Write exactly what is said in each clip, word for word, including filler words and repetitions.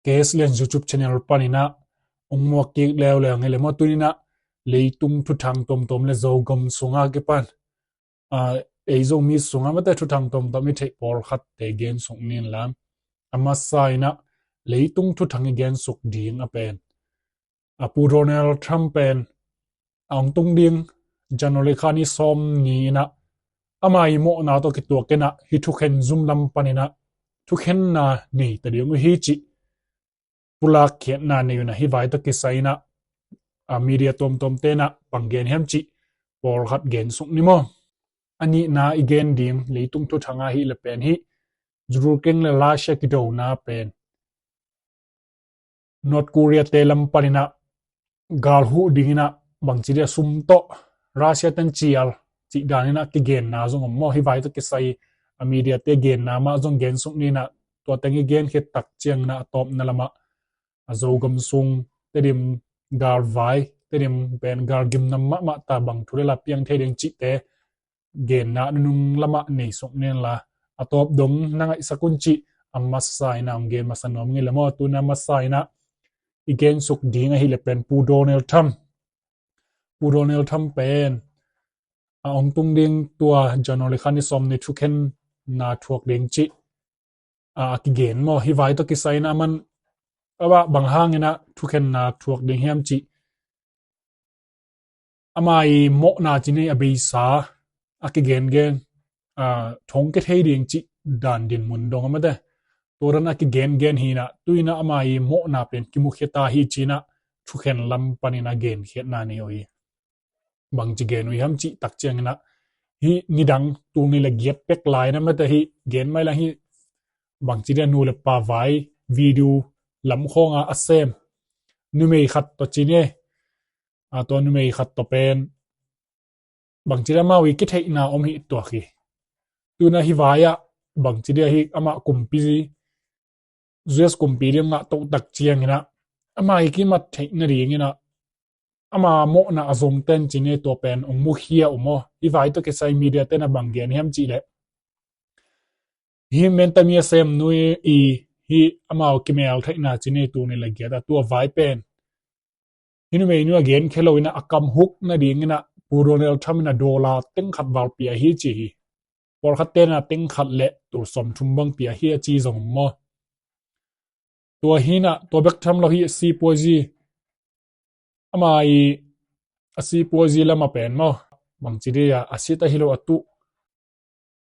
K S Lian YouTube channel panin ah ong muak kik leuleu ngei le maw, tuni in ah leitung thuthang tuamtuam le Zogam sungah kipan, ah, ei Zomi sungah mate thuthang tuamtuam i theih pawlkhatte gen suk ning la. A masa in ah leitung thuthang i gen suk ding a pen, a Pu Donald Trump pen a ong tung ding January kha ni sawm ni in ah ama i mawhna tawh kituak in ah hih thukhen zum lam panin ah thukhenna nei ta ding uh hi cih pulak khiatna nei uh in ah hih vai tawh kisai in ah, a media tuamtuamte in ah bang gen hiam cih pawlkhat gen suk ni maw. A nihna i gen ding leitung thuthang ahih le pen hih Ukraine le Russia kidona pen North Korea te lam panin ah gal huh ding in ah bangci dia sum tawh Russia ten cial cih dan in ah kigenna zong om maw. Hih vai tawh kisai a media te genna mah zong gen suk ni in ah, tua teng i gen khit tak ciangin ah a tawpna lamah a Zogam sung Tedim galvai, Tedim pen gal gimnam mahmah ta, bang thu le la piang thei ding cihte genna nunung lamah nei suk ning la. A tawp dong na ngaihsak un cih a masa in ah ong gen masa nuam ngei le maw. Tuni a masa in ah i gen suk ding ahih le pen Pu Donald Trump. Pu Donald Trump pen a ong tung ding tua January kha ni sawm ni thukhenna thuak ding cih a kigen maw. Hih vai tawh kisai in ah aman a bah bang hangin ah thukhenna thuak ding hiam cih ama i mawhna ci ni a beisa a kigengen, ah, thong kithei ding cih dan dinmun dong a mate. Tua dan a kigengen hi in ah tuni in ah ama i mawhna pen kimukhia ta hi ci in ah thukhen lam panin ah genkhiatna nei uh hi. Bangci gen uh hiam cih tak ciangin ah hih nidang tul nih le giat pek lai na mate hih gen mai lang hih bangci dia nu le pa vai video lam khawng a a sem numei khat tawh ci ni. A tua numei khat tawh pen bangci dia amau i kitheihna om hi tuak hi. Tuni a hih vai ah bangci dia hih amah kumpi, U S kumpi ding ngah toh tak ciangin ah ama i kimat theih nadingin ah ama mawhna a zong ten ci ni, tua pen ong mukhia uh maw. Hih vai tawh kisai media ten ah bang gen hiam cih le hih menta mi a sem nu i hih amau kimel theihna ci ni tul nih le giat a tua vai pen hih numei nu a genkhia lo in ah a kam huk nadingin ah Pu Donald Trump in ah dollar teng khat val pia hi ci hi. Pawlkhatte in ah teng khat le tul sawm thum bang pia hi a ci zong maw. Tua hi in ah tua bek tham lo hi a sipuazi ama i a sipuazi lam a pen maw bangci dia a sit ahi lo a tuh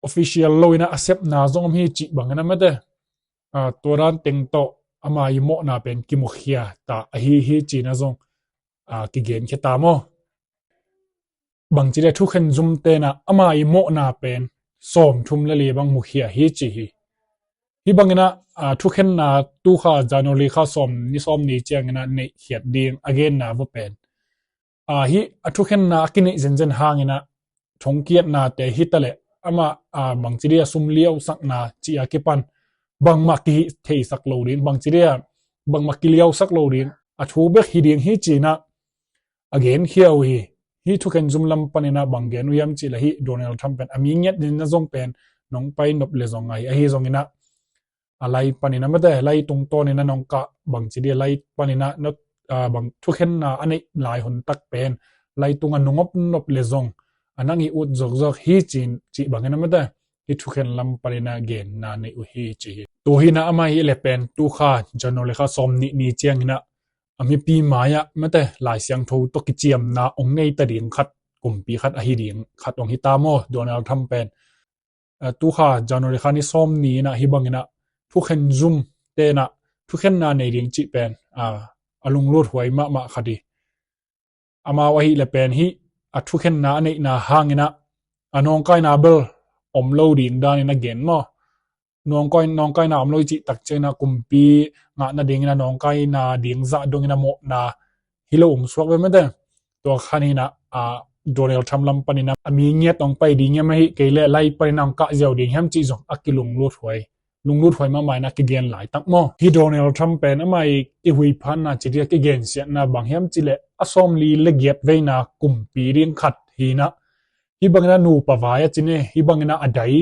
official lo in ah a sepna zong om hi cih bangin a mate. A tua dan teng tawh ama i mawhna pen kimukhia ta ahi hi ci in ah zong a kigenkhia ta maw. Bangci dia thukhen zum ten ah ama i mawhna pen sawm thum le li bang mukhia hi ci hi. Hih bangin ah, a, thukhenna tu kha January kha sawm ni sawm ni ciangin ah neihkhiat ding a genna va pen, a, hih a thukhenna a kineih zenzen hangin ah thongkiatnate hi ta le ama, a, bangci dia sum liausakna ci a kipan bangmah kihih theisak lo ding, bangci dia bangmah kiliausak lo ding a thu bek hi ding hi ci in ah a genkhia uh hi. Hih thukhen zum lam panin ah bang gen uh hiam cih le hih Donald Trump pen a mi ngiat ding na zong pen nong pai nop le zong ahi, ahi zongin ah a lai panin ah mate lai tungtawnin ah nong kah bangci dia lai panin ah not, a, bang thukhenna a neih lai hun tak pen lai tung a nungop nop le zong a nang i ut zokzok hi ci in cih bangin ah mate hih thukhen lam panin ah genna nei uh hi ci hi. Tua hi in ah ama hi le pen tu kha January kha sawm nih ni ciangin ah a mipi mai ah mate Lai Siangtho tawh kiciamna ong nei ta ding khat, kumpi khat ahi ding khat ong hi ta maw Donald Trump pen. A, tu kha January kha ni sawm ni in ah hih bangin ah thukhen zum ten ah thukhenna nei ding cih pen, a, a lunglut huai mahmah khat hi. Amau ahi le pen hih a thukhenna a neihna hangin ah a nawngkaina bel om lo ding danin a gen maw. Nawngkai, nawngkaina om lo i cih tak ciangin ah kumpi ngah nadingin ah nawngkaina ding zah dongin a mawhna hi lo om suak ve mate. Tua khan hi in ah, a, Donald Trump lam panin ah a mi ngiat ong pai ding hiam ahi kei le lai panin ah ong kah ziau ding hiam cih zong a kilunglut huai, lunglut huai mahmah in ah kigen laitak maw. Hih Donald Trump pen ama i kihuiphanna ci dia kigensiatna bang hiam cih le a sawm li le giat veina kumpi ding khat hi in ah hih bangin ah nupa vai a ci ni, hih bangin ah a dai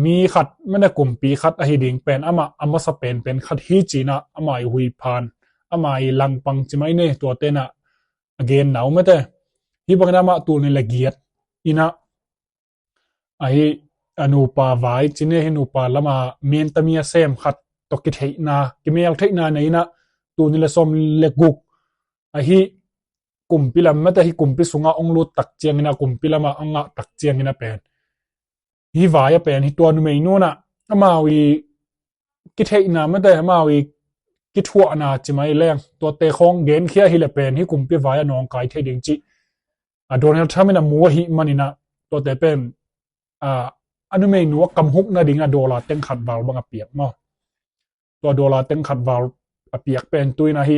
mi khat, mate kumpi khat ahi ding pen amah a masa penpen khat hi ci-in ah ama i huiphan, ama i langpang ci mai ni, tua ten ah a genna uh mate. Hih bangin amah tul nih le giat in ah ahi a nupa vai ci ni, hi nupa lama mentami a sem khat tawh kitheihna, kimeltheihna nei in ah tul nih le sawm le guk ahi kumpi lam mate, hi kumpi sungah ong lut tak ciangin ah kumpi lamah ong ngah tak ciangin ah pen hi vai ah pen hi tua numeinu in ah amau i kitheihna mate, amau i kithuahna ci mai leng, tuate khawng genkhia hi le pen hi kumpi vai ah nawngkai thei ding cih a Donald Trump in a mu ahih manin ah tuate pen a, a numeinu a kamhuk nading a dollar teng khat val bang a piak maw. Tua dollar teng khat val a piak pen tu-in ahi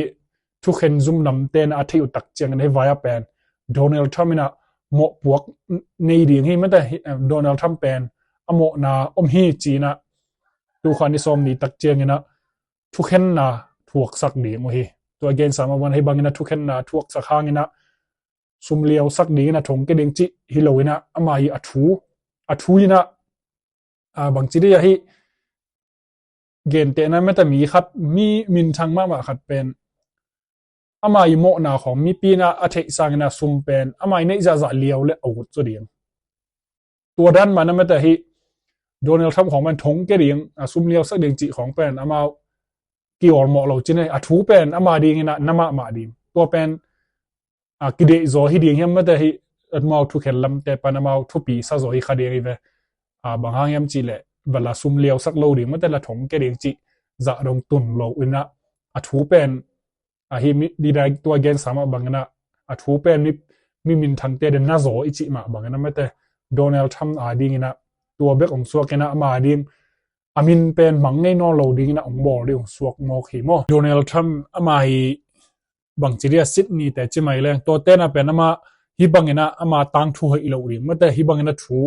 thukhen zum namte in a theih uh tak ciangin ahi vai ah pen Donald Trump in a mawhpuak nei ding hi mate, hi, em, Donald Trump pen a mawhna om hi ci-in ah tu kha ni sawm ni tak ciangin ah thukhenna thuaksak ding uh hi. Tua gensa mah bangin ahi bangin ah thukhenna thuaksak hangin ah sum liausak dingin a thongkia ding cih hi loin ah ama i a thu, a thu in ah, a, bangci dih ahi gentehna mate mi khat, mi minthang mahmah khat pen ama i mawhna khawng mipi in ah a theih sangin ah sum pen ama i neih zahzah liau le a ut zaw ding. Tua dan mah na mate hi Donald Trump khawng pen thongkia ding, a, sum liausak ding cih khawng pen amau kiawlmawh lo ci ni, a thu pen ama dingin ah na mahmah ding. Tua pen a, kideih zaw hi ding hiam mate hi, amau thukhen lamte pan amau thupi sa zaw hi kha ding hi ve. A, bang hang hiam cih leh va la sum liausak lo ding mate, la thongkia ding cih zah dong tun lo in ah a thu pen ahi mi, didai tua gensa mah bangin ah a thu pen mi, mi minthangte den na zaw i cih mah bangin ah mate Donald Trump a dingin ah tua bek ong suak in ah ama ding a min pen mang ngei nawn lo dingin ah ong bawl ding ong suak mawk hi maw. Donald Trump ama hi bangci dih a Sydney te ci mai leng, tua ten ah pen ama hi bangin ah ama tangthu hoih lo ding mate, hi bangin ah thu,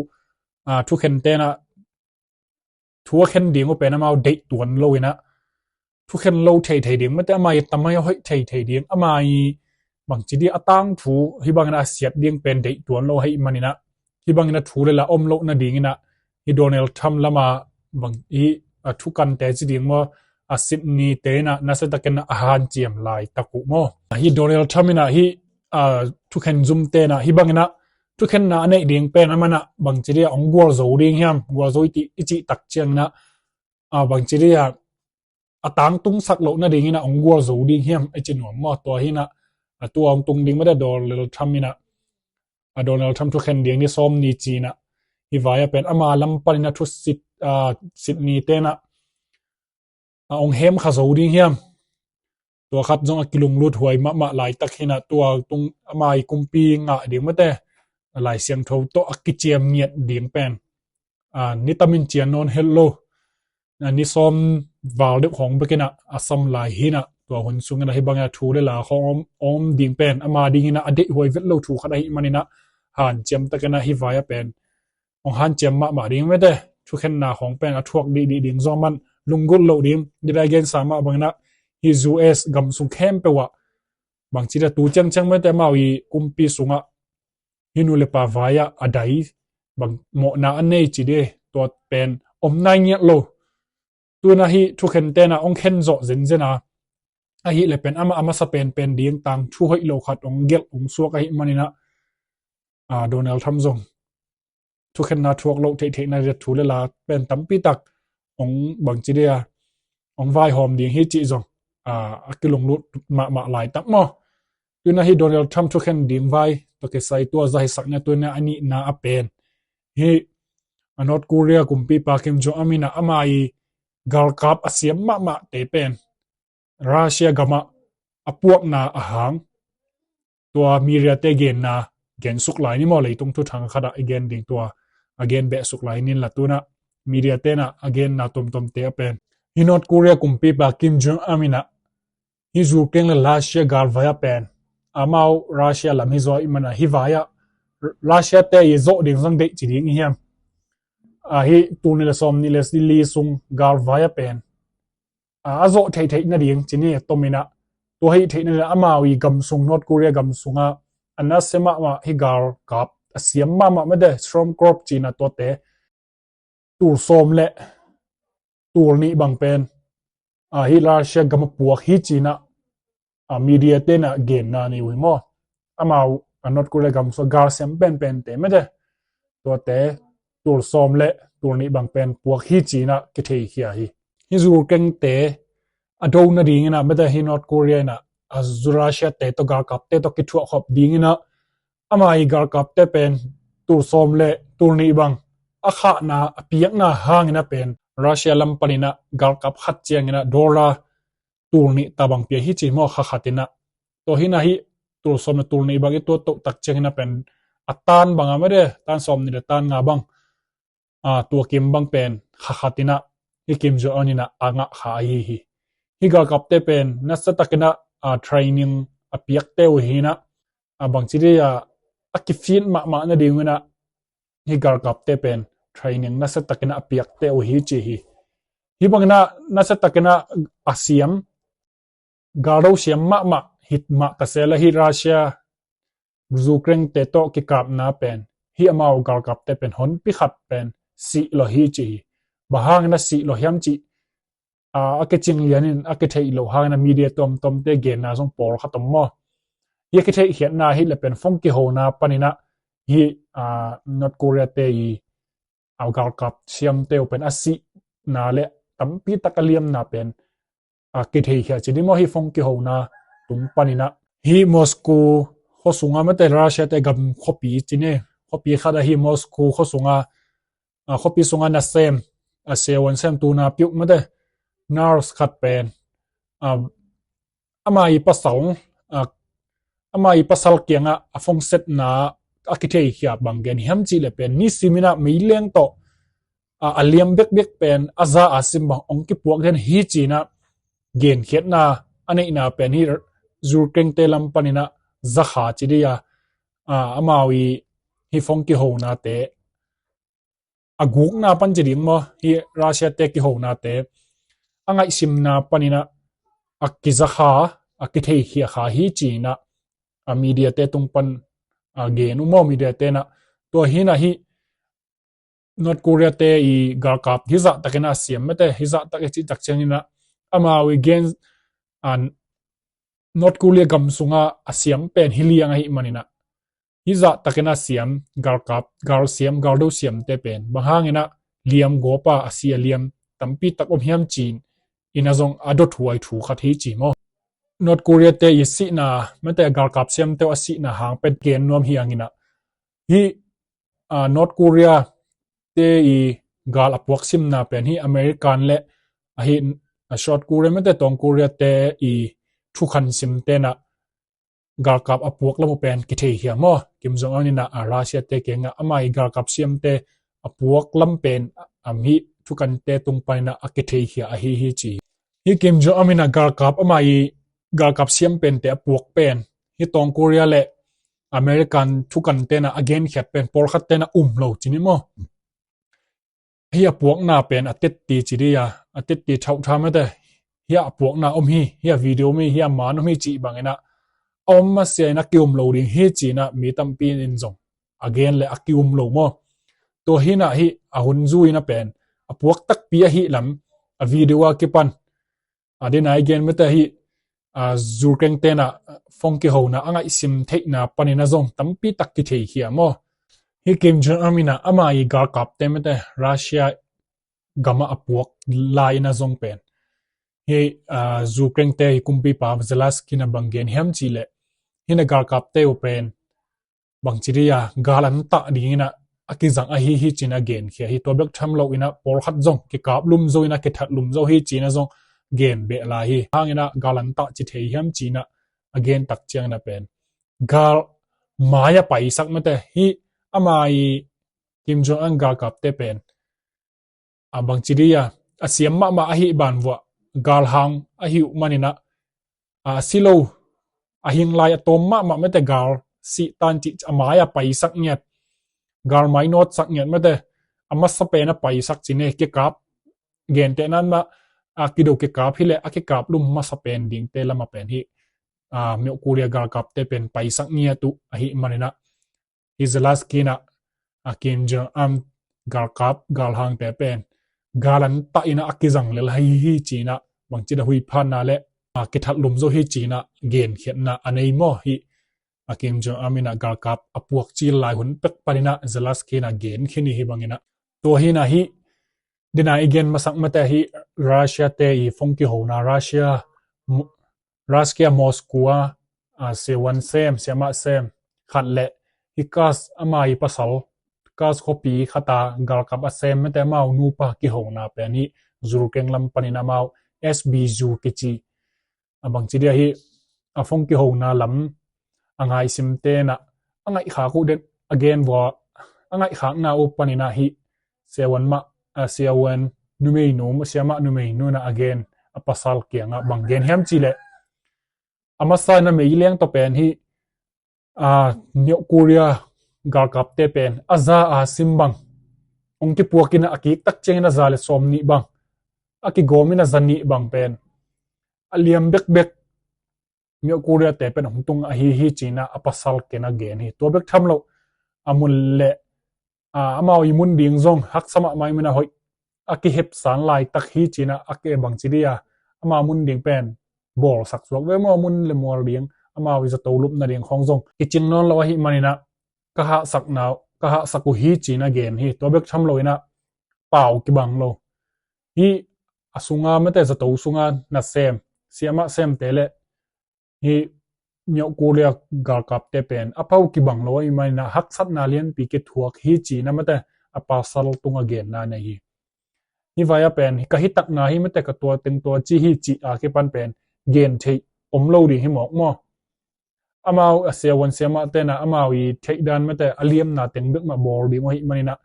a, thukhen ten ah thu a khen ding uh pen amau deih tuan lo in ah thukhen lo theithei ding mate, ama i tamai a hoih theithei ding, ama i bangci dih a tangthu hi bangin ah a siat ding pen deih tuan lo ahih manin ah hi bangin ah thu le la om loh nadingin ah hi Donald Trump lama bang hi, a, thukante ci ding maw, a Sydney te in ah nasia takin ah a hanciam laitak uh maw. Hi Donald Trump in ah hi, a, thukhen zumte in ah hi bangin ah thukhenna a neih ding pen aman ah bangci dih a ong gualzo ding hiam, gualzo i cih, i cih tak ciangin ah, a, bangci dih a a tangtungsak loh nadingin ah ong gualzo ding hiam i ci nuam maw. Tua hi in ah, a, tua ong tung ding mate Donald Trump in ah, a, Donald Trump thukhen ding ni sawm ni ci-in ah hi vai ah pen ama lam panin ah thu sit, a, Sydney te in ah, a, ong hem kha zo ding hiam. Tua khat zong a kilunglut huai mahmah laitak hi in ah tua tung ama i kumpi ngah ding mate, a, Lai Siangtho tawh a kiciam ngiat ding pen, a, ni tamin cian nawn het lo, a, ni sawm val deuh khawng bekin ah a sam lai hi in ah tua hun sungin ah hi bangin ah thu le la khawng om, om ding pen ama dingin ah a deih huai vet lo thu khat ahih manin ah hanciam takin ah hi vai ah pen ong hanciam mahmah ding mate, thukhenna khawng pen a thuak dihdih ding zong aman lunggulh loh ding. Didai gensa mah bangin ah hi U S gam sung khempeuh ah bangci dih a tu ciangciang mate amau i kumpi sungah hi nu le pa vai ah a dai bang mawhna a nei ci dih tua pen om nai ngiat lo. Tu-in ah hi thukhente in ah ong khen zawh zenzen a, ahih leh pen amah a masa penpen ding tangthu hoih lo khat ong gelh ong suak ahih manin ah, a, Donald Trump zong thukhenna thuak loh theihtheihna ding thu le la pen tampi tak ong bangci dih a ong vaihawm ding hi cih zong, a, a kilunglut mahmah laitak maw. Tu-in ah hi Donald Trump thukhen ding vai tawh kisai tua zahsak ni a, tu-in ah a nihna a pen hi, a, North Korea kumpipa Kim Jong Un in ah ama i galkap a siam mahmahte pen Russia gamah a puakna a hang tua mediate genna gensuk lai ni maw, leitung thuthang khatah i gen ding tua a gen behsuk lai ni in la, tu-in ah mediate in ah a genna tuamtuamte a pen hi North Korea kumpipa Kim Jong Un in ah hi Ukraine le Russia galvai ah pen amau Russia lam hi zaw ahih manin ah hi vai ah Russia te i zawh ding zong deih ci ding i hiam. A, hi tul nih le sawm nih le li sung galvai ah pen, a, a zawh theihtheih nading ci ni, a tom in ah tua hih theih nading amau i gam sung, North Korea gam sungah a nasia mahmah hi galkap a siam mahmah mate, Storm Shadow ci-in ah tuate tul sawm le tul nih bang pen, a, hih Russia gam a puak hi ci-in ah, a, media te in ah genna nei uh hi maw. Amau, a, North Korea gam sung a galsiam penpente mate, tuate tul sawm le tul nih bang pen puak hi ci-in ah kitheikhia hi. Hih Ukraine te a do nadingin ah mate, hih North Korea in ah, a, Russia te tawh, galkapte tawh kithuahkhop dingin ah, ama ii galkapte pen tul sawm le tul nih bang a khahna, a piakna hangin ah pen Russia lam panin ah galkap khat ciangin ah dollar tul nih ta bang pia hi ci maw, kha khatin ah. Tua hi-in ah hih tul sawm le tul nih bang i tuat toh tak ciangin ah pen a tan bang a mate, tan sawm nih le tan nga bang, a, tua kim bang pen kha khatin ah hih Kim Jong Un in ah a ngah kha ahi hi. Hih galkapte pen nasa takin ah, a, training a piakte uh hi-in ah, a, bangci dih a, a kifit mahmah nadingin ah hih galkapte pen training nasa takin ah a piakte uh hi ci hi. Hih bangin ah nasa takin ah a siam, galdo siam mahmah hi mah ta se leh, hih Russia Ukraine te tawh kikapna pen, hih amau galkapte pen honpi khat pen sih lawh hi ci hi. Bang hangin a sih lawh hiam cih, a, a kicing lianin a kitheih loh hangin ah media tuamtuamte genna zong pawlkhat om maw. Hih a kitheihkhiatna hi leh pen phone kihona panin ah hih, a, North Korea te ii, a, galkap siamte uh pen a sihna le tampi tak a liamna pen, a, kitheikhia ci dih maw, hih phone kihona tung panin ah. Hih Moscow khua sungah mate, Russia te gam khuapi ci ni, khuapi khat ahi Moscow khua sungah, a, khuapi sungah nasem, a, seven sem tuna piuk mate, nurse khat pen, a, ama ii pasal, a, ama ii pasal kiangah a phone setna a kitheikhia bang gen hiam cih leh pen, nisimin ah meileng tawh, a, a liam bekbek pen a za a sim bang hong kipuak den hi ci-in ah genkhiatna a neihna pen hih Ukraine te lam panin ah zakha ci dih a, a, amau ii hih phone kihonate a gukna pan ci ding maw, hih Russia te kihonate a ngaihsimna panin ah a kizakha, a kitheikhia kha hi ci-in ah, a, media te tung pan, a, gen uh maw, media te in ah. Tua hi-in ah hih North Korea te ii galkap hih zah takin ah a siam mate, hih zah tak i cih tak ciangin ah amau ii gen, a, North Korea gam sungah a siam pen hih liang ahih manin ah, hih zah takin a siam galkap, galsiam, galdo siamte pen bang hangin ah liam gawp a, a si a liam tampi tak om hiam ci-in ah zong a dothuai thu khat hi ci maw. North Korea te ii sihna, mate, galkap siamte uh a sihna hang pen gen nuam hi hangin ah, hih, a, North Korea te ii gal a puak simna pen hih American le, a, hih, a, South Korea, mate, Tawng Korea te ii thukhan simte in ah galkap a puak lam uh pen kitheikhia maw. Kim Jong Un in ah, a, Russia te kiangah ama ii galkap siamte a puak lam pen, a, hih thukhante tung panin ah a kitheikhia ahi hi ci. Hih Kim Jong Un in ah galkap, ama ii galkap siam pente a puak pen, hih Tawng Korea le American thukhante in ah a genkhiat pen pawlkhatte in ah um lo ci ni maw. Hih a puakna pen a tetti ci dih a, a tetti thauhtha mate. Hih a puakna om hi, hih a video om hi, hih a man om hi cih bangin ah a om masiah in a ki-um lo ding hi ci-in ah mi tampi in zong a gen leh a ki-um lo maw. Tua hi-in ah hih a hun zui-in ah pen a puak takpi ahih lam a video a kipan, a, dena i gen mate, hih, a, Ukraine te in ah phone kihona a ngaihsim theihna panin ah zong tampi tak kitheikhia maw. Hih Kim Jong Un in ah ama ii galkapte mate, Russia gam ah a puak lai-in ah zong pen, hih, a, Ukraine te ii kumpipa Zelensky in ah bang gen hiam cih leh, hih na galkapte uh pen bangci dih a, gal an tah dingin ah a kizang ahi hi ci-in ah genkhia hi. Tua bek tham loin ah pawlkhat zong kikap lum zo in ah kithat lum zo hi ci-in ah zong gen beh lai hi. Hangin ah gal an tah ci thei hiam ci-in ah a gen tak ciangin ah pen gal mai-ah paisak mate, hih ama ii Kim Jong Un galkapte pen, a, bangci dih a, a siam mahmah ahih ban vuah galhang ahih uh manin ah, a, a si lo, a hing lai a tawm mahmah mate, gal sih tan cih a mai-ah paisak ngiat, gal mai nawtsak ngiat mate, a masa pen a paisak ci ni, kikap, gentehna in mah, a, kido kikap hi leh a kikap lum masa pen dingte lam ah pen hih, a, North Korea galkapte pen paisak ngiat uh ahih manin ah, hih Zelensky in ah, a, Kim Jong Un galkap galhangte pen gal an tah in a kizang lel hi hi ci-in a bangci a huiphanna le a kithatlum zo hi ci-in a genkhiatna a nei maw hi. A Kim Jong Un in a galkap a puak cil lai hun pek panin a Zelensky in a genkhin hi bangin a, tua hi-in a hi dina i gen masak mate hi Russia te i phone kihona Russia, Russia Moscow a, a siavuan sem, siamah sem khat le hi Kursk ama i pasal Kursk khuapi khat a galkap a sem mate amau nupa kihona pen hi Zurkeng lam panin amau S B U kici a bangci dia hi a phone kihona lam a ngaisim ten a, a ngaihkhak uh den a gen vua a ngaihkhakna uh panin a hi siavuan mah, a siavuan numeinu, siamah numeinu in a a gen a pasal kiangah bang gen hiam cih leh a masa in a meileng tawh pen hi a Myoh Korea galkapte pen a za a sim bang hong kipuak in a kik tak ciangin a za le sawm nih bang a kigawm in a za nih bang pen a liam bekbek Myoh Korea te pen hong tung ahi hi ci-in a a pasal ken a gen hi. Tua bek tham lo a mun le a, amau i mun ding zong haksa mahmah i mun a hoih a kihepsan laitak hi ci-in a a ke bangci dia ama mun ding pen bawlsak suak ve maw, mun le mual ding amau i zato lupna ding khawng zong kicing nawn lo ahih manin a ka hahsakna uh, ka hahsak uh hi ci-in a gen hi. Tua bek tham lo in a pau kibang lo hi a sunga mate zato sunga nasem siamah semte le hi Myoh Korea galkapte pen a pau kibang lo ahih manin a haksatna lianpi kithuak hi ci-in a mate a pasal tung a genna nei hi. Hi vai a pen hi ka hi takna hi mate ka tua teng tua ci hi ci a kipan pen gen theih om lo ding hi mawk maw. Amau a siavuan siamah ten a amau i theih dan mate a liamna teng bek mah bawl ding uh ahih manin a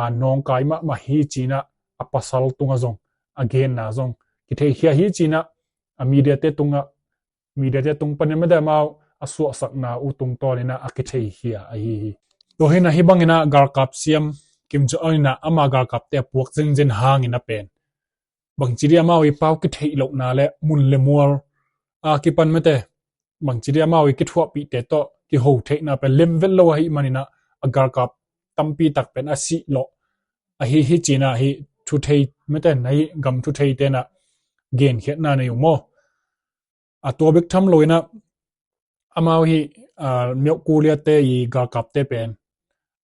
a nawngkai mahmah hi ci-in a a pasal tungah zong a genna zong kitheihkhia hi ci-in a a media te tungah media te tung panin mate amau a suahsakna uh tungtawnin a a kitheihkhia ahi hi. Tua hi-in a hi bangin a galkap siam Kim Jong Un in a ama galkapte a puak zenzen hangin a pen bangci dia amau i pau kitheih lohna le mun le mual a kipan mate bangci dia amau i kithuahpihte tawh kiho theihna pen lem vet lo ahih manin a a galkap tampi tak pen a sih lawh ahi hi ci-in a hi thuthei mate na hi gam thuthei ten a genkhiatna nei uh maw. A tua bek tham lo in a amau hi a Myoh Korea te i galkapte pen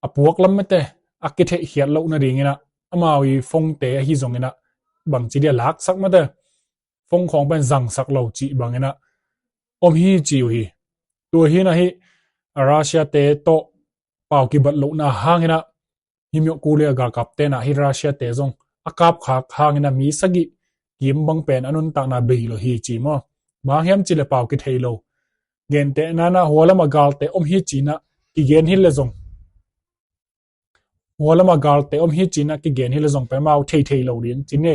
a puak lam mate a kitheihkhiat loh nadingin a amau i phone te ahi zongin a bangci dia laksak mate phone khawng pen zangsak lo cih bangin a om hi ci uh hi. Tua hi-in a hi a Russia te tawh pau kibat lohna hangin a hi Myoh Korea galkap ten a hi Russia te zong a kapkhak hangin a mi sagih kim bang pen a nuntakna bei lo hi ci maw. Bang hiam cih leh pau kithei lo. Gentehna in a hua lam a galte om hi ci-in a kigen hi leh zong hua lam a galte om hi ci-in a kigen hi leh zong pen amau theithei lo ding ci-in e.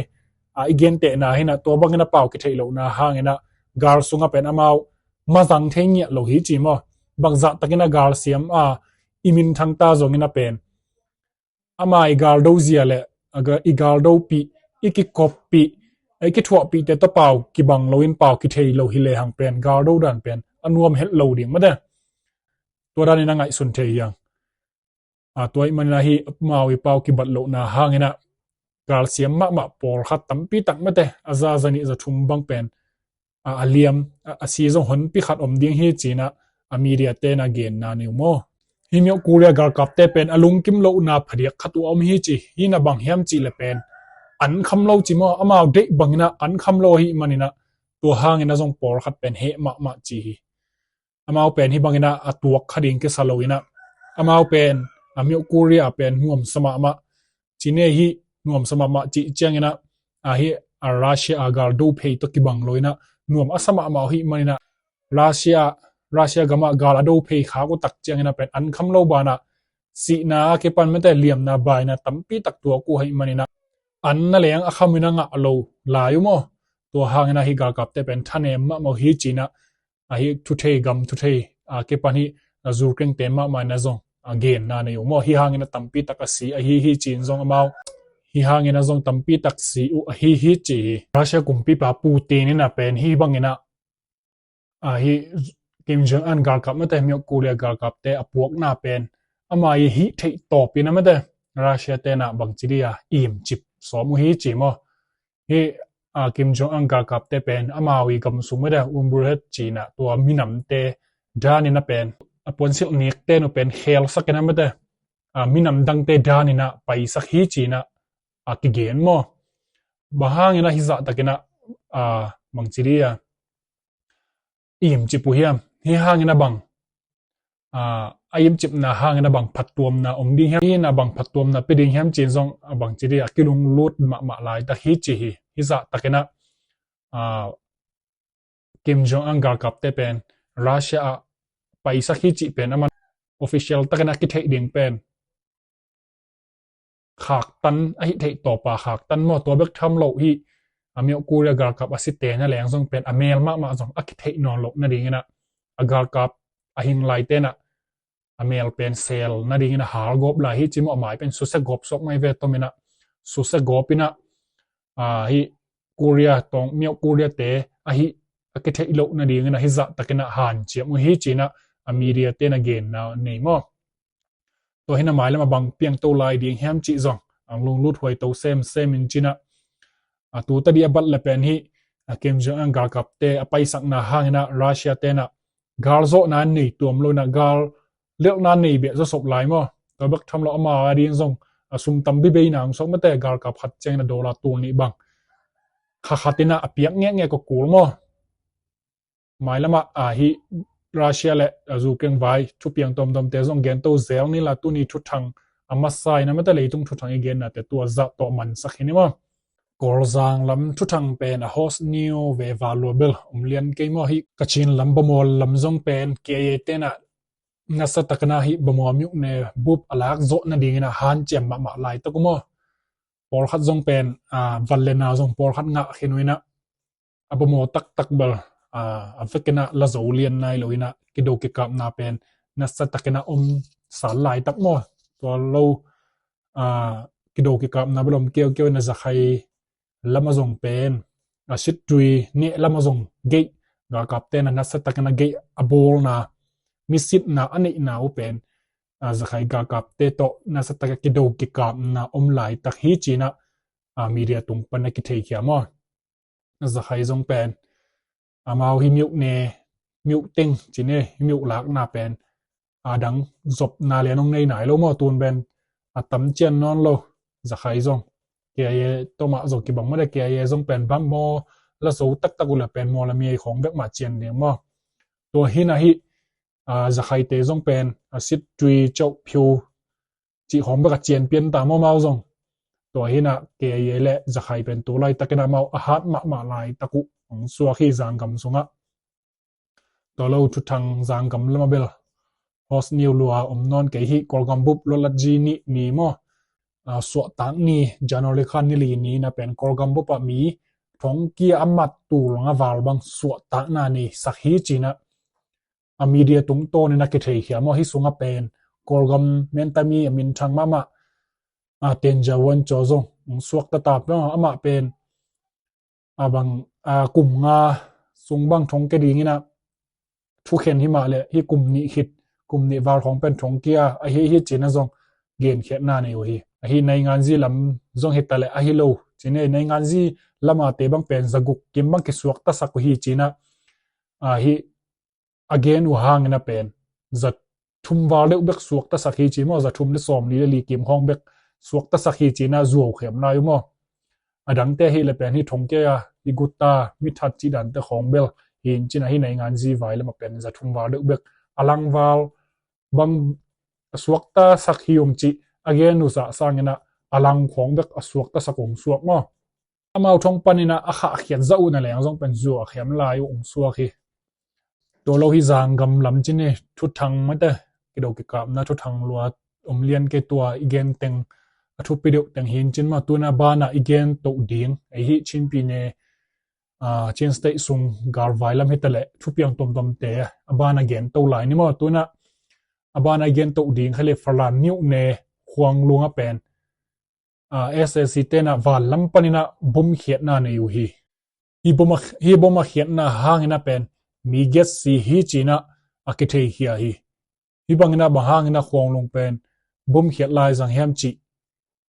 A i gentehna hi-in a tua bangin a pau kithei lohna hangin a gal sungah pen amau mazang thei ngiat lo hi ci maw. Bangzah takin a gal siam a i minthang ta zongin a pen ama i galdo zia le a ga- i galdopih i kikoppih i kithuahpihte tawh pau kibang loin pau kithei lo hi lehang pen galdo dan pen a nuam het lo ding mate. Tua danin a ngaihsun thei hiang. A tua ahih manin a hi amau i pau kibat lohna hangin a galsiam mahmah pawlkhat tampi tak mate a za za nih za thum bang pen a, a liam a, a si zong honpi khat om ding hi ci-in a a media ten a genna nei uh maw. Hi Myoh Korea galkapte pen a lungkim lohna phadiak khat uh a om hi ci hi. Na bang hiam cih leh pen an kham lo ci maw, amau deih bangin a an kham lo ahih manin a tua hangin a zong pawlkhat pen heh mahmah ci hi. Amau pen hi bangin a a tuak kha ding kisa lo in a amau pen a Myoh Korea pen nuamsa mahmah ci-in e hi nuamsa mahmah cih ciangin a a hi a Russia a galdo phei tawh kibang lo in a nuam a sa mahmah ahih manin a Russia Russia gamah gal a do phei khak uh tak ciangin a pen an kham lo banah sihna a kipan mate liamna baina tampi tak tuak uh ahih manin a an na leng a khamin a ngah lo lai uh maw. Tua hangin a hi galkapte pen thanem mahmah uh hi ci-in a a hi thuthei gam thuthei a kipan hi a zurkengte mahmah in a zong a genna nei uh maw. Hi hangin a tampi tak a si ahi hi ci-in zong amau hi hangin a zong tampi tak si uh ahi hi ci hi. Russia kumpipa Putin in a pen hi bangin a a hi Kim Jong Un galkap mate Myoh Korea galkapte a puakna pen ama i hih theih tawpin a mate Russia tenah bangci dia imcip sawm uh hi ci maw. Hih a Kim Jong Un galkapte pen amau i gam sung mete umburhet cinah tua minamte daninah pen a puansilh nikte nu pen khelsakinah mete a minam dangte daninah paisak hi cinah a kigen maw. Bang hanginah hih zahtakinah a bangci dia imcip uh hiam? Hih hanginah bang a imcipna hanginah bang phattuamna om ding hiam? Hinah bang phattuamna pia ding hiam cin zong a bangci dia kilunglut mahmah laitak hi ci hi. Hih zahtakinah a Kim Jong Un galkapte pen Russia ah paisak hi cih pen aman official takinah kitheih ding pen khaktan ahi theih tawpa khaktan maw. Tua bek tham lo hi a Myoh Korea galkap a site na leng zong pen a mel mahmah zong a kitheih nawn loh nadinginah a galkap a hing lai tenah a mel pen sel nadinginah halgawp lai hi ci maw. A mai pen susia gawp suak mai ve tominah susia gawpinah a hih Korea tawng Myoh Korea te ahi a kitheih loh nadinginah hih zahtakinah hanciam uh hi cinah a media tenah genna nei maw. Tua hinah mailam a bang piangto lai ding hiam cih zong ang lunglut huaito semsem in cinah a tuta di a bat le pen hih a Kim Jong Un galkapte a paisakna hanginah Russia tenah galzawhna nei tuam loinah gal lelhna nei beh zawsop lai maw. Tua bek tham lo ama ading zong a sum tampi bei nang suak mete galkap khat cianginah dollar tul nih bang khakhatinah a piak ngekngek a kul maw. Mailamah a hih Russia le a Ukraine vai thupiang tomtomte zong gento zel nila tuni thuthang a masa inah mete leitung thuthang i gennate tua zah tawh mansak hi ni maw. Kawlzang lam thuthang pen a hot news ve val lua bel om lian kei maw. Hih Kachin lam Bamaw lam zong pen K I A tenah nasa takinah hih Bamaw myone bup a lak zawh nadinginah hanciam mahmah laitak uh maw. Pawlkhat zong pen a van le na zong pawlkhat ngah khin uh inah a Bamaw taktak bel a vekinah la zo lian nai loinah kido kikapna pen nasa takinah om sal laitak maw. Tua lo a kido kikapna bel om keukeu inah Zakhai lam a zong pen a sittui neh lam a zong geih galkapte na nasa takinah geih a bawlna misitna a neihna uh pen a Zakhai galkapte tawh nasa takin kido kikapna om laitak hi cinah a media tung pan a kitheikhia maw. A Zakhai zong pen amau hih myone myoteng cine hih myolakna pen a dang zopna lian hong nei nai lo maw. Tun pen a tam cian nawn lo Zakhai zong. K I A tomah zong kibang mawle K I A zong pen bang maw la zo taktak uh le pen maw la miai khawng bek mah cian ding maw. Tua hinah hih a Zakhaite zong pen a sittui chauh phiu cih khawng bek a cian pian ta maw amau zong. Tua hinah K I A le Zakhai pen tu laitakinah amau a hat mahmah laitak uh hong suak hi zanggam sungah. Tua lo thuthang zanggam lamah bel hot news lua om nawn kei hi. Kawlgam bup luatlatzi nih ni maw a suahtak ni January kha ni li ni na pen Kawlgam bup ah mi thongkia a mat tul nga val bang suahtakna nei sak hi cinah a media tungtawnin a kitheikhia maw. Hih sungah pen Kawlgam mentami a minthang mahmah a Tenjawan caw zong suakta ta peuh amah pen a bang a kum nga sung bang thongkia dinginah thukhen hi mah le hih kum nih khit kum nih val khawng pen thongkia ahi hi cinah zong genkhiatna nei uh hi. Ahi nainganzi lam zong hi ta le ahi lo cinah nainganzi lamate bang pen zaguk kim bang kisuaktasak uh hi cinah ahi a gen uh hangin a pen za thum val deuh bek suaktasak hi ci maw, za thum le sawm li le li kim khawng bek suaktasak hi cinah zuau khem lai uh maw. A dangte hi le pen hi thongkia hi guta mithat cih dante khawng bel hi in cinah hi nainganzi vai lamah pen za thum val deuh bek a lang val bang a suaktasak hi um cih a gen uh zah sanginah a lang khawng bek a suaktasak um suak maw. Amau thong paninah a khahkhiat zah uh na leng zong pen zuau a khem lai uh ung suak hi. Tua lo hi zanggam lam cin hi thuthang mate kido kikapna thuthang lua om lian kei tua i gen teng a thupi deuh teng hi in cin maw. Tuna banah i gen toh ding ei hi Chin pi ne Chin State sung galvai lam hi ta le thupiang tomtomte a banah gen toh lai ni maw. Tuna a banah i gen toh ding kha le Falam miuh ne khuang lunga pen SAC tenah van lam paninah bomkhiatna nei uh hi. Hi bom a khiatna hanginah pen mi giat si hi cinah a kitheikhia hi. Hi banginah bang hanginah khuanglung pen bomkhiat lai zang hiam cih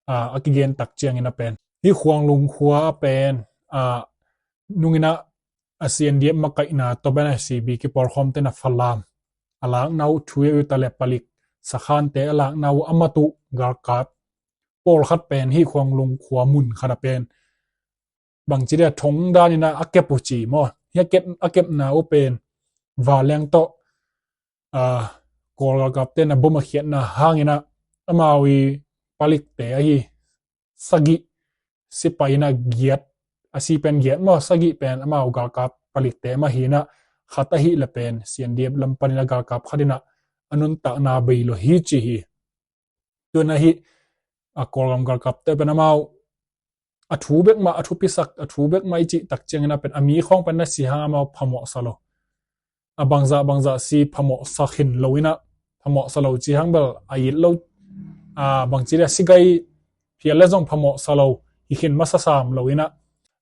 a, a kigen tak ciangin a pen, hih Khuanglung khua a pen, a, nungin a, a C N D F makaihna tawh pen a C B kipawlkhawmte na Falam a lakna uh, thu uh ta le palik sakhante a lakna uh, a mat uh galkap pawlkhat pen hih Khuanglung khua mun khat a pen bangci dia thong danin a kep uh ci maw. Hih a kep, a kepna uh pen vanleng tawh, a, Kawl galkapte na bom a khiatna hangin a, amau i palikte ahi sagih, sipai in a giat, a si pen giat maw, sagih pen amau galkap palikte mah hi in a, khat ahih leh pen C N D F lam panin a galkap khat in a, a nuntakna bei lo hi ci hi. Tuin a hih, a, Kawlgam galkapte pen amau a thu bek mah, a thupisak, a thu bek mah i cih tak ciangin a pen a mi khawng pen na si hang amau phamawhsa lo. A bangzah bangzah si phamawhsa khin lo in a, phamawhsa lo ci hang bel a it lo, a, bangci dia si gai phial le zong phamawhsa lo hi khin masa sam lo in a,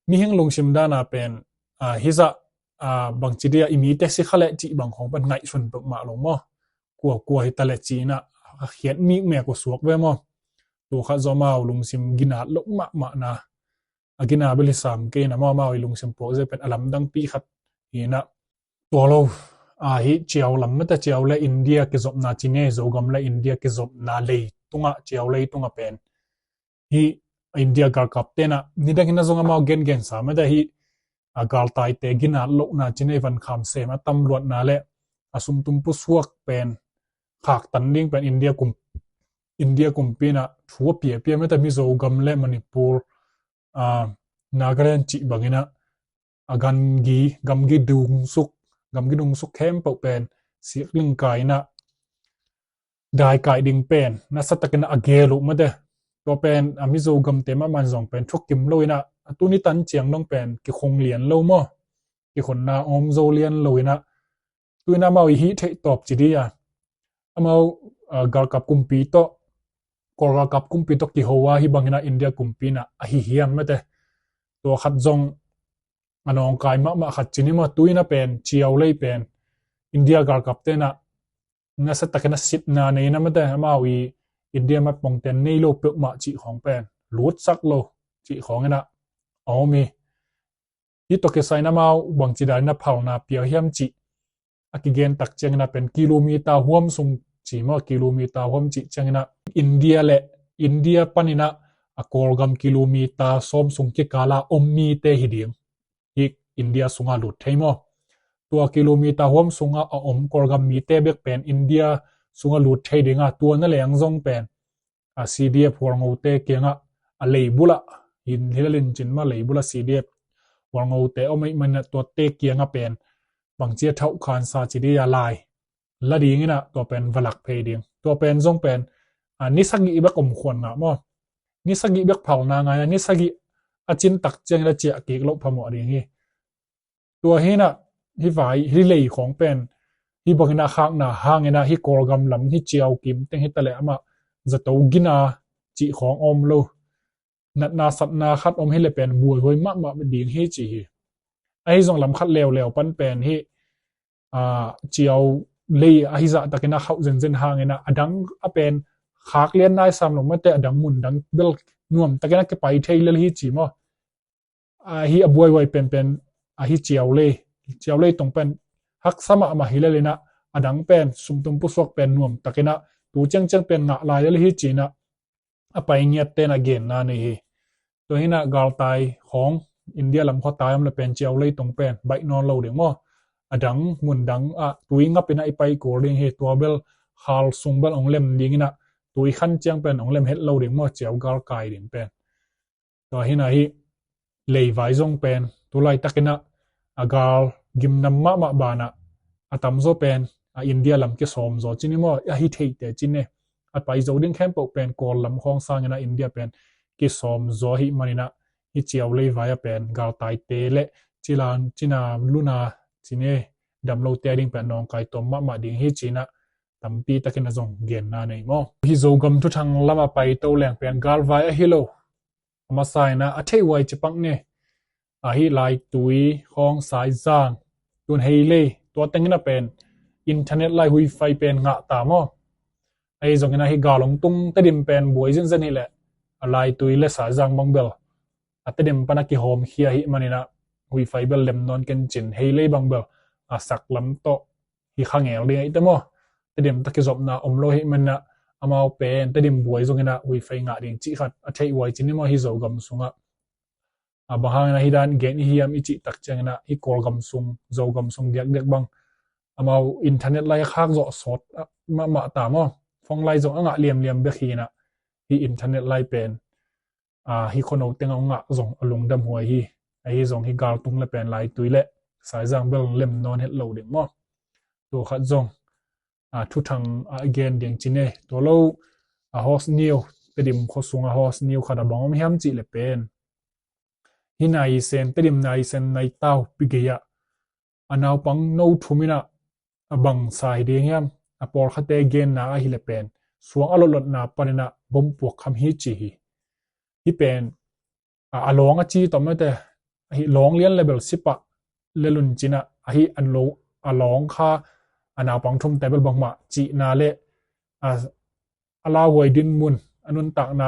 mihing lungsim dan a pen, a, hizah, a, bangci dia i mite si kha leh cih bang khawng pen ngaihsun peuhmah lo maw. Kua kua hi ta leh ci in a, a khiat mikmek uh suak ve maw. Tua khat zong amau lungsim ginat loh mahmahna, a gina bel hi sam kei in a, amau amau i lungsim puak zia pen a lamdangpi khat hi in a. Tua lo, a, hih Ciau lam mete, Ciau le India kizopna ci ni, Zogam le India kizopna leitungah, Ciau leitungah pen hih India galkapte na nidang in a zong amau gengen sa mete, hih, a, galtaite ginat lohna ci ni, van kham sem a tam luatna le a sumtum pusuak pen khaktan ding pen India kum, India kumpi in a thu a piapia mete, Mizo gam le Manipur, a, Nagaland cih bangin a, a gamgi, gamgi dungsuk, gamgi dungsuk khempeuh pen sikling kai in a daikai ding pen nasa takin a gel uh mete. Tua pen a Mizo gamte mahmah in zong pen thukim lo in a, a tuni tan ciang dong pen kikhung lian lo maw, kikhunna om zo lian lo in a, tuin amau i hih theih tawp ci dih a, amau, a, galkap kumpi tawh, Kawl galkap kumpi tawh kiho a, hih bangin a India kumpi in a a hi hiam mete. Tua khat zong a nawngkai mahmah khat ci ni maw. Tuin a pen Ciau lei pen India galkapte na nasa takin a sitna nei in a mete, amau i India mat pongten nei lo peuhmah cih khawng pen lutsak lo cih khawng in a a om hi. Hih tawh kisai in amau bangci dan in a phalna pia hiam cih a kigen tak ciangin a pen kilometer huam sung ci maw, kilometer huam cih ciangin a India le India panin a, a Kawlgam kilometer sawm sung kikal a om mite hi ding. Hih India sungah lut thei maw. Tua kilometer huam sungah a om Kawlgam mite bek pen India sungah lut thei ding a, tua na leng zong pen a C D F hualngote kiangah a leibulah, hin hilal in cin mah, leibulah C D F hualngote om ahih manin a tuate kiangah pen bangci a thauhkhansa ci dih a lai la ding in a tua pen va lak phei ding. Tua pen zong pen, a, ni sagih bek om khuan ngah maw. Ni sagih bek phalna ngai a, ni sagih a cin tak ciangin a ciah kik loh phamawh ding hi. Tua hi in a, hih vai, hih lei khawng pen hih bangin a khakna hangin a, hih Kawlgam lam, hih Ciau kim teng hi ta leh amah zato gina cih khawng om lo. Natna satna khat om hi leh pen buaihuai mahmah ding hi ci hi. Ahi zong lam khat leuleu pan pen hih, a, Ciau lei ahi zah takin a khauh zenzen hangin a, a dang a pen khak lian nai sam lo mete, a dang mun dang bel nuam takin a kipai thei lel hi ci maw. A, hih a buaihuai penpen a hih Ciau lei, Ciau lei tong pen haksa mahmah hi lel in a, a dang pen sumtum pusuak pen nuam takin a tu ciangciang pen ngah lai lel hi ci in a, a pai ngiatte na genna nei hi. Tua hi in a galtai khawng India lam khua tai om leh pen Ciau lei tong pen baih nawn lo ding maw. A dang mun dang ah tui ngap in a i pai kul ding hi. Tua bel khal sung bel ong lem ding in a, tui khan ciang pen ong lem het lo ding maw, Ciau galkai ding pen. Tua hi in a hih leivai zong pen tu laitakin a, a gal gimnam mahmah banah a tamzaw pen a India lam kisawm zaw ci ni maw, a hi theite ci ni. A pai zo ding khempeuh pen Kawl lam khawng sangin a India pen kisawm zaw ahih manin a, hih Ciau leivai a pen galtaite le cilan cina luna ci ni, damlote a ding pen nawngkai tuam mahmah ding hi ci in a, tampi takin a zong genna nei maw. Hih Zogam thuthang lam a paito leng pen galvai ahi lo, a masa in a, a theih huai ci pak ni. A hih Laitui khawng, Saizang, tun Heilei, tua tengin a pen internet lai huifai pen ngah ta maw. Ahi zongin a hih gal ong tung tedim pen buai zenzen hi leh a Laitui le Saizang bang bel a Tedim pana kihawmkhia hi maninah huifai bel lem nawn kencin hei lei bang bel a saklam tawh hi kha ngel ding ahite maw. Tedim ta kizopna om lo hi maninah amau pen Tedim buai zonginah huifai ngah ding cih khat a theih huai cin hi maw hi Zogam sungah. A bang hangin ahi dan gen i hiam i cih tak cianginah hi Kawlgam sung Zogam sung diakdiak bang amau internet lai a khak zawh sawt mahmah ta maw. Phone lai zong a ngah liamliam bek hinah hi internet lai pen a hi khono teng a ngah zong a lungdam huai hi. Ahi zong hi galtung le pen Laitui le Saizang bel lem nawn het lo ding maw. Tua khat zong a thuthang a gen ding cin e. Tua lo a host niu Tedim khuasung a host niu khat a bang om hiam cih le pen hi naisen Tedim naisen naitau pi gei-ah a naupang no thuminah a bangsa hi ding hiam. A pawlkhate genna ahi le pen suang a lotlotna paninah bom puak kham hi ci hi. Hi pen a lawng a ci tawm mete ahi lawng lian le bel sipah le luncinah ahi an lo a lawng kha a naupang thumte bel bangmah cihna le a lauhuai dinmun a nuntakna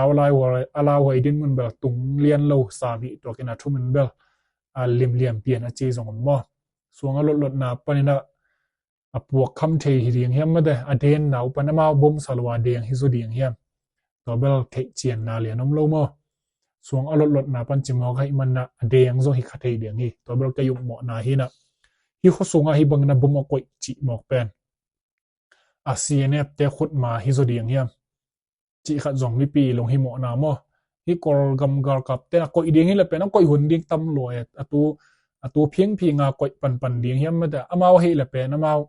a lauhuai dinmun bel tung lian lo sam hi tuakin a thumin bel a limliam pian a ci zong om maw. Suang a lotlotna paninah a puak kham thei hi ding hiam mate a denna uh pan amau bom sa lo a deng hi zaw ding hiam. Tua bel theih cianna lian om lo maw. Suang a lotlotna pan ci mawk ahi manna a deng zaw hi kha thei ding hi. Tua bel ka yuk mawhna hinah hi khuasungah hi bangin a bom a koih cih mawk pen a C N F te khutma hi zaw ding hiam cih khat zong mipi lung hi mawhna maw. Hi Kawlgam galkap ten a koih ding hi le pen a koih hun ding tam lua e. A tu a tu phingphinga koih panpan ding hiam mate amau ahi le pen amau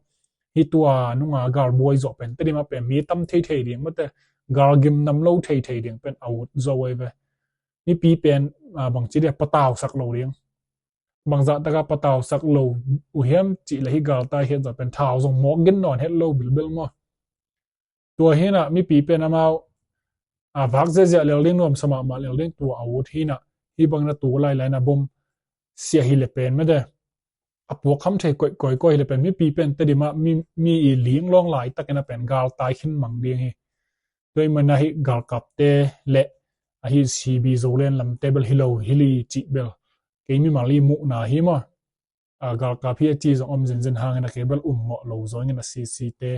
hi tua nunga galbuai zawh pen Tedim a pen mi tam theithei ding mate galgim nam lo theithei ding pen a ut zo ei ve. Mipi pen bangci dia patausak lo ding. Bangzah taka patausak lo uh hiam cih le hi galtai hiat zawh pen thau zong mawk gen nawn het lo bilbel maw. Tua hinah mipi pen amau a vak ziahziah lel ding nuamsa mahmah lel ding tua a ut hinah hi bangin a tu lailai na bom sia hi le pen mete a puak kham thei koihkoihkoih hi le pen mipi pen Tedim ah mi i ling lawng laitakin a pen galtai khin mang ding hi. Tua i mana hi galkapte le ahi C B Zoland lamte bel hi lo hi li cih bel kei mimal i muhna hi maw. A galkap hi a ci zong om zinzin hangin a kei bel um mawh lo zawngin a C C te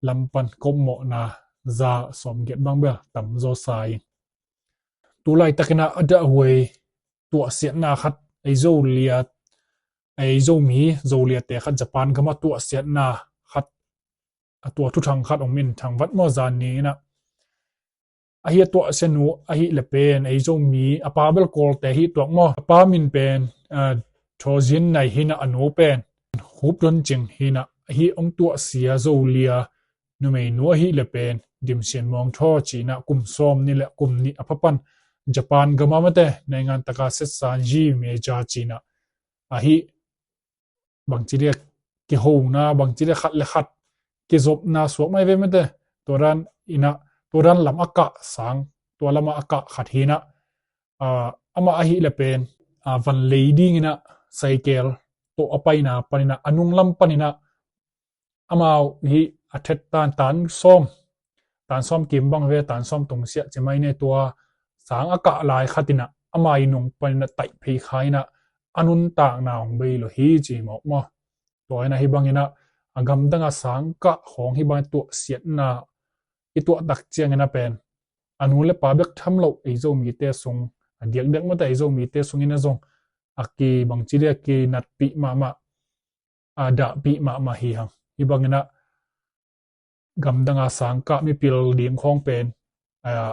lampan kop mawhna za sawmgiat bang bel tam zaw sa in. Tu laitakinah a dahhuai tuahsiatna khat ei Zoliat ei Zomi Zoliate khat Japan gama tuahsiatna khat a tua thuthang khat om in thangvat maw zan ni inah ahi a tuahsia nu ahi le pen ei Zomi a pa bel Kawlte hi tuak maw. A pa min pen Thawzin Nai hinah a nu pen Hup Don Cing hinah ahi ong tuahsia Zolia numeinu ahi le pen Dimsian Muang Thaw cinah kum sawm ni le kum nih a phapan Japan gama mate naingan taka setsan ji meja cinah ahi bangci dia kihona bangci dia khat le khat kizopna suak mai ve mete. Tua dan inah tua dan lam a kah sang tua lama a kah khat hinah amah ahi le pen van lei dinginah saikel tawh a paina paninah a nunglam paninah amau hi a thet tan tan sawm tan sawm kim bang ve tan sawm tungsiah ci mai ne tua sang a kah lai khatinah amah i nung paninah taih phei kha inah a nuntakna hong bei lo hi ci mawk maw. Tua inah hi banginah a gamdanga sang kah khawng hi bang tuahsiatna i tuahtak ciangin a pen a nu le pa bek tham loh ei Zomite sung a diakdiak mata ei Zomite sungin a zong a ki bangci dia kinatpih mahmah a dahpih mahmah hi hang. Hi banginah gamdanga sang kah mipil ding khawng pen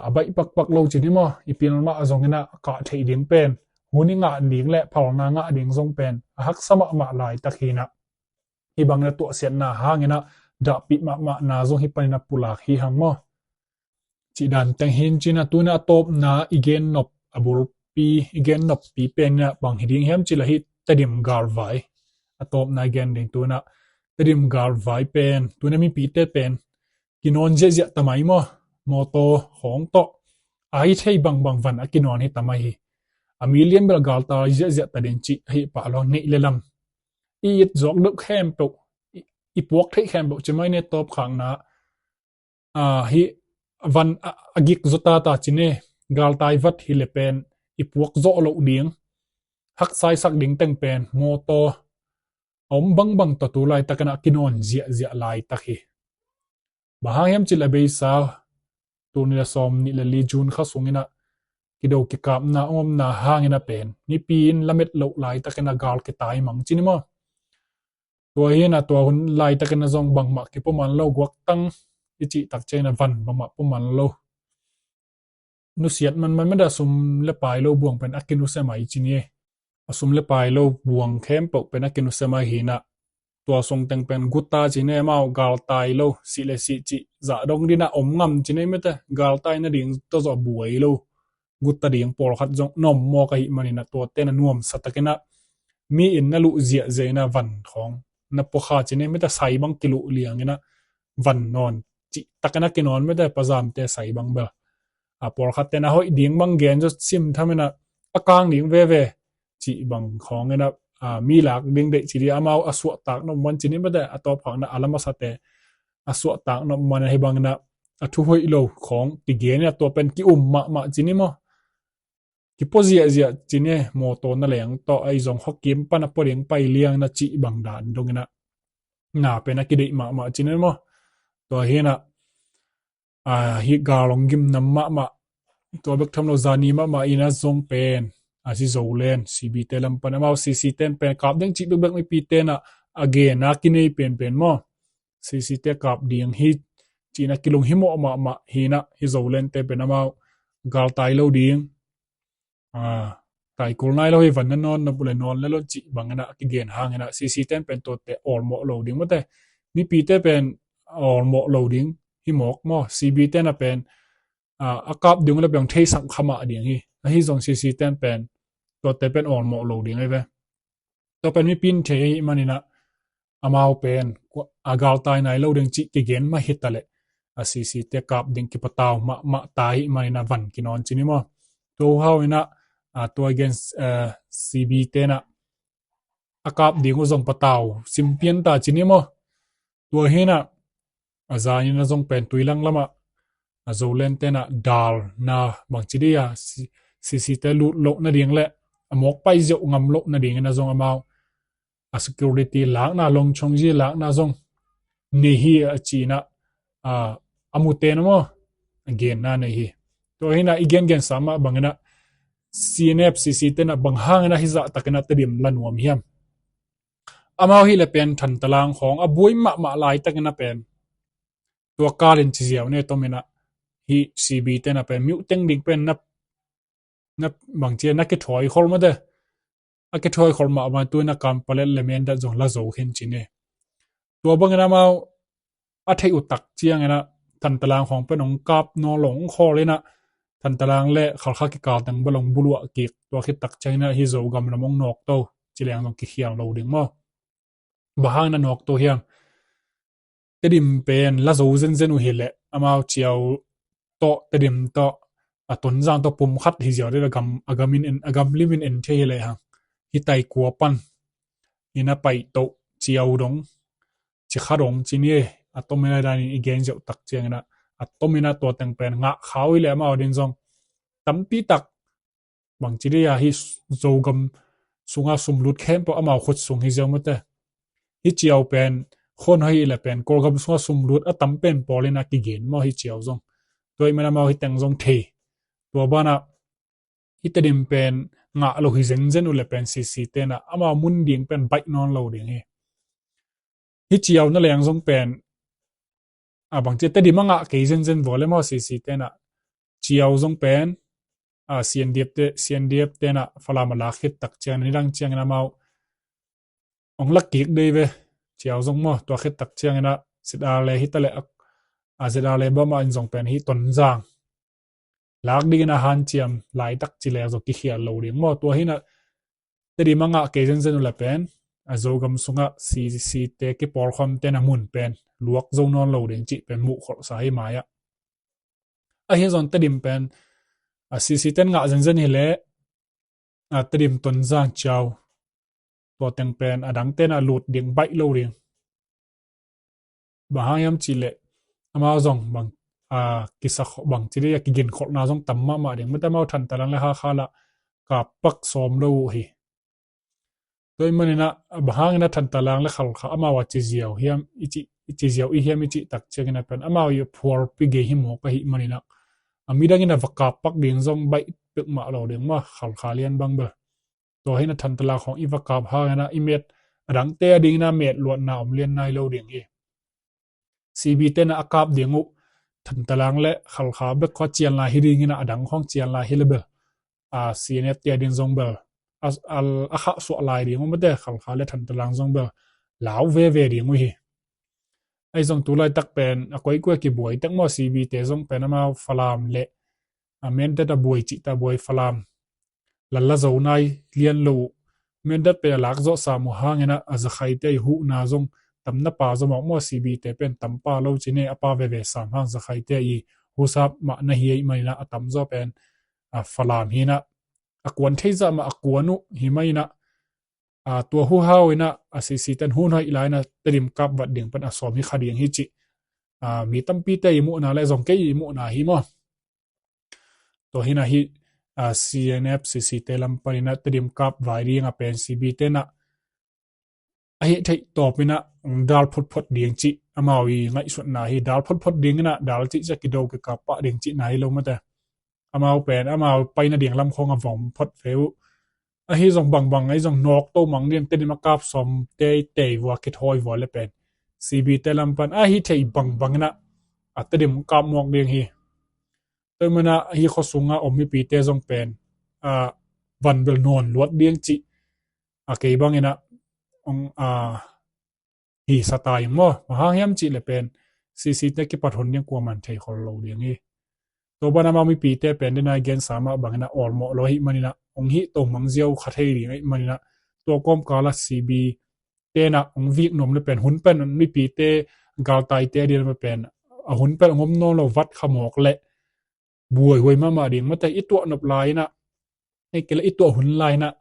a baih pakpak lo cin hi maw. I pil mah zonginah kah theih ding pen hun i ngah ding le phalna ngah ding zong pen a haksa mahmah laitak hinah hi banginah tuahsiatna hanginah dahpih mahmahna zong hi paninah pulak hi hang maw. Cih dan teng hin cinah tuna a tawpna i gen nop a bulpi i gen noppi pen inah bang hi ding hiam cih le hi Tedim galvai a tawpna i gen ding tunah Tedim galvai pen tuna mipite pen kinawn ziahziah tamai maw. Mawtaw hawng tawh a hi thei bangbang van a kinawn hi tamai hi. A mi lian bel galtai ziahziah ta ding cih ahi pah lawng neih le lam i it zawk deuh khempeuh i puak theih khempeuh ci mai ne tawpkhakna hi van a gik zaw tata ci ne. galtai vat hi le pen i puak zawh loh ding, haksaisak ding teng pen mawtaw a om bangbang tawh tu laitakin a kinawn ziahziah laitak hi. Bang hang hiam cih le beisa, tul nih le sawm nih le li June kha sungin a kido kikapna a omna hangin a pen mipi in lamet loh laitakin a gal kitai mang ci ni maw? Tua hi a, tua hun laitakin a zong bangmah kipua man lo, guaktang i cih tak ciangin a van bangmah pua man lo. Nusiat manman mah a sum le pai lo buang pen a kinusia mai ci ni. A sum le pai lo buang khempeuh pen a kinusia mai hi a, tua sung teng pen guta ci ni, amau galtai lo, sih le sih cih zah dong dingin a om ngam ci ni mete, galtai nading tawh zawh buai lo. Guta ding pawlkhat zong na om mawk ahih manin a, tuate na nuamsa takin a mi in na luh ziahziah in a van khawng na pua kha ci ni mete, sai bang kiluh liangin a van nawn cih takin a kinawn mete, pazamte sai bang bel. A pawlkhatte na hoih ding bang gen zaw sim thamin a, a kang ding veve cih bang khawngin a, a, mi lak ding deih ci ding, amau a suahtak nop man ci ni mete, a tawpkhakna a lamasate a suahtak nop man ahi bangin a, a thu hoih lo khawng kigen in a, tua pen ki-um mahmah ci ni maw? Kipua ziahziah ci ni, mawtaw na leng tawh, ahi zong hokim pan a pua ding pai liang na cih bang dan dongin a, na pen a kideih mahmah ci ni maw? Tua hi a, a, hih gal hong gimnam mahmah, tua bek tham lo zani mahmah in a zong pen, a, si Zoland, C B te lam pan amau C C ten pen kap ding cih bekbek mipite na a gen a kinei penpen maw? C C te kap ding hi ci-in a kilunghimawh mahmah hi a, hi Zolandte pen amau galtai lo ding, a, taikul nai lo hi, van na nawn nop uh le nawn le lon cih bangin a kigen hangin a, C C ten pen tuate awlmawh lo ding mate, mipite pen awlmawh lo ding hi mawk maw? C B ten a pen, a, a kap ding uh le bang theisak kha mah ding hi. Ahi zong C C ten pen tuate pen awlmawh lo ding hi ve. Tua pen mipi in thei ahih manin a, amau pen a galtai nai lo ding cih kigen mah hi ta leh, a, C C te kap ding kipatau mahmah ta ahih manin a van kinawn ci ni maw? Tua uh hau in a, a, tua gen, a, C B ten a, a kap ding uh zong patau simpian ta ci ni maw? Tua hi a, a zanin a zong pen Tuilang lamah, a, Zolandten a dalna bangci dih a, C C te lut loh nading le a mawk pai ziau ngam loh nadingin a zong amau, a, security lakna, longchongzi lakna zong nei hi a ci-in a, a, a muten a maw, a genna nei hi. Tua hi a, i gengensa mah bangin a, C N F, C C ten a bang hangin a hih zah takin a Tedim la nuam hiam? Amau hih le pen Thantalang khawng a buai mahmah laitakin a pen, tua kalin ci ziau ne tomin a, hih C B ten a pen miuhteng ding pen na, na bangci a, na kithawi khol mate. A kithawi khol mahmah, tu-in a Kanpetlet le Mindat zong la zo khin ci ne. Tua bangin amau a theih uh tak ciangin a, Thantalang khawng pen hong kap nawn lo, hong khawl in a, Thantalang le Khalkha kikal teng bel hong buluah kik, tua khit tak ciangin a hih Zogam lam hong nawkto ci leng zong kikhial lo ding maw? Bang hangin a nawkto hiam? Tedim pen la zo zenzen uh hi leh, amau Ciau tawh, Tedim tawh, a Tonzang tawh pumkhat hi ziau dih, a gam, a gam in en, a gam lim in en thei hi leh hang. Hih taikua pan in a paihtoh Ciau dong, Cikha dong ci ni, a tomin a danin i gen ziau tak ciangin a, a tomin a tua teng pen ngah kha uh hi leh amau din zong tampi tak bangci dih a, hih Zogam sunga sumlut khempeuh amau khut sung hi ziau mate. Hih Ciau pen, khon hoih le pen, Kawlgam sunga sumlut a tam pen pawl in a kigen maw hih Ciau zong. Tua ahih man amau hih teng zong thei. Tua banah, hih Tedim pen ngah lo hi zenzen uh le pen C C ten a, amau mun ding pen baih nawn lo ding hi. Hih Ciau na leng zong pen, a, bangci a Tedim a ngah kei zenzen vua le maw C C ten a, Ciau zong pen, a, C N D F te, C N D F ten a Falam a lak khit tak ciangin, nidang ciangin amau hong lak kik dih ve. Ciau zong maw, tua khit tak ciangin a Z R le hi ta leh, a, a Z R le bamah in zong pen hih Tonzang lak dingin a hanciam laitak ci leng zong kikhial lo ding maw? Tua hi a, Tedim a ngah kei zenzen uh le pen, a, Zogam sungah C C te kipawlkhawmten a mun pen luak zo nawn lo ding cih pen muh kholhsa hi mai ah. Ahi zong Tedim pen, a, C C ten ngah zenzen hi leh, a, Tedim, Tonzang, Ciau, tua teng pen a dangten a lut ding baih lo ding. Bang hang hiam cih leh, amau zong bang, a, kisakhawh bang ci dih a kiginkholhna zong tam mahmah ding. Mate amau Thantalang le Hakha lah kappak sawm lo uh hi. Tua ih maninah a bang hangin a Thantalang le Khalkha amau a ciziau hiam i cih, i ciziau i hiam i cih tak ciangin a pen amau i phualpi gei hi mawk ahih maninah a midangin a va kappak ding zong baih pek mah lo ding mah Khalkha lian bang bel. Tua hi na Thantalang khawng i va kap hangin a i met a dangte a dingin a met luatna om lian nai lo ding hi. C B te na a kap ding uh Thantalang le Khalkha bek khawng cian lai hi dingin a dang khawng cian lai hi le bel a C N F te a ding zong bel a, a, a khah suah lai ding uh mate Khalkha le Thantalang zong bel lau veve ding uh hi. Ahi zong tu laitak pen a koikoi a kibuai tek maw C B te zong pen amau Falam le a Mindat a buai cih ta buai Falam lalla zo nai lian lo uh. Mindat pen a lak zawh sam uh hangin a Zakhaite i huhna zong tam na pa zaw mawk maw C B te pen tam pa lo ci ne a pa veve sam hang Zakhaite i husap mah na hi ei maninah a tam zaw pen a Falam hinah a kuan thei zah mah a kuan uh hi maninah a tua huhau inah a C C ten hun hoih lai inah Tedim kap vat ding pen a sawm hi kha ding hi cih a mi tampite i muhna le zong kei i muhna hi maw. Tua hinah hi a C N F C C te lam paninah Tedim kap vai ding a pen C B tenah a hih theih tawpinah dal photphot ding cih amau i ngaihsutna hi. Dal photphot dinginah dal cih ciah kido kikap pah ding cihna hi lo mate. Amau pen amau paina ding lam khawng a vom phot ve uh. Ahi zong bangbang ahi zong nawk to mang ding Tedim a kap sawm teitei vua kithawi vua le pen C B te lam pan ahi thei bangbang inah a Tedim kap mawk ding hi. Tua manah ahi khuasunga om mipite zong pen a van bel nawn luat ding cih a kei banginah ong a hi sa ta ing maw. Bang hang hiam cih le pen C C te kipat hun ding kuaman thei khol lo ding hi. Tua banah amau mipite pen dena i gensa mah banginah awlmawh lo ahih maninah ong hih to mang ziau kha thei ding ahih maninah tua kawmkala C B tenah ong vik nuam le pen hun pen mipite galtaite a ding le pen a hun pen ong om nawn lo vat kha mawk le buaihuai mahmah ding mate i tuah nop lai inah hei kei le i tuah hun lai inah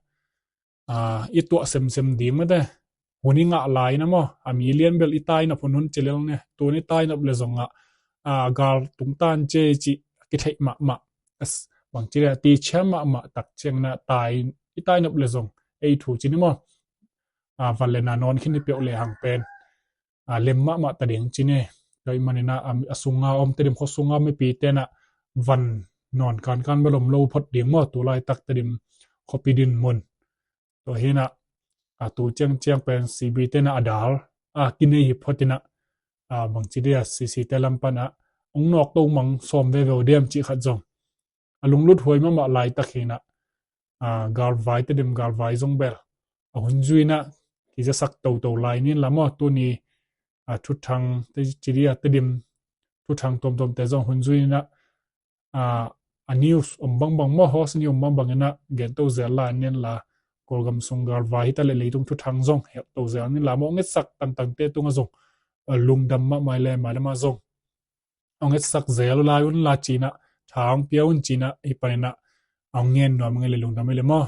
a i tuah semsem ding mate. Hun i ngah lai inah maw a mi lian bel i tainop hun hun cilel ne tun i tainop le zongah a gal tungtan cia i cih a kitheih mahmah. Bang ci le a tichia mahmah tak ciangna tai i tainop le zong ei thu ci ni maw. A van le na nawn khin i peuh le hang pen a lem mahmah ta ding ci ni. Tua ih maninah a sunga om Tedim khua sunga mipite nah van nawn kankan bel om lo phot ding maw tu laitak Tedim khuapi din mun. Tua hinah a tu ciangciang pen C B tenah a dal a kinei hi photinah a bangci dia C C te lam panah ong nawk to mang sawm veve uh diam cih khat zong a lunglut huai mahmah laitak hinah a galvai Tedim galvai zong bel a hun zuinah kizasak toto lai nin la maw tuni a thuthang te ci dia Tedim thuthang tuamtuamte zong hun zuinah a a news om bangbang maw host ni om bangbang inah gen to zel lai nin la Kawlgam sung galvai hita le leitung thuthang zong hel to zel nin la maw ngetsak tangtangte tungah zong a lungdam mahmah le mah le mah zong ong etsak zel lai un la cinah tha ong pia un cinah hi paninah ong ngen nuam nge le lungdam le maw.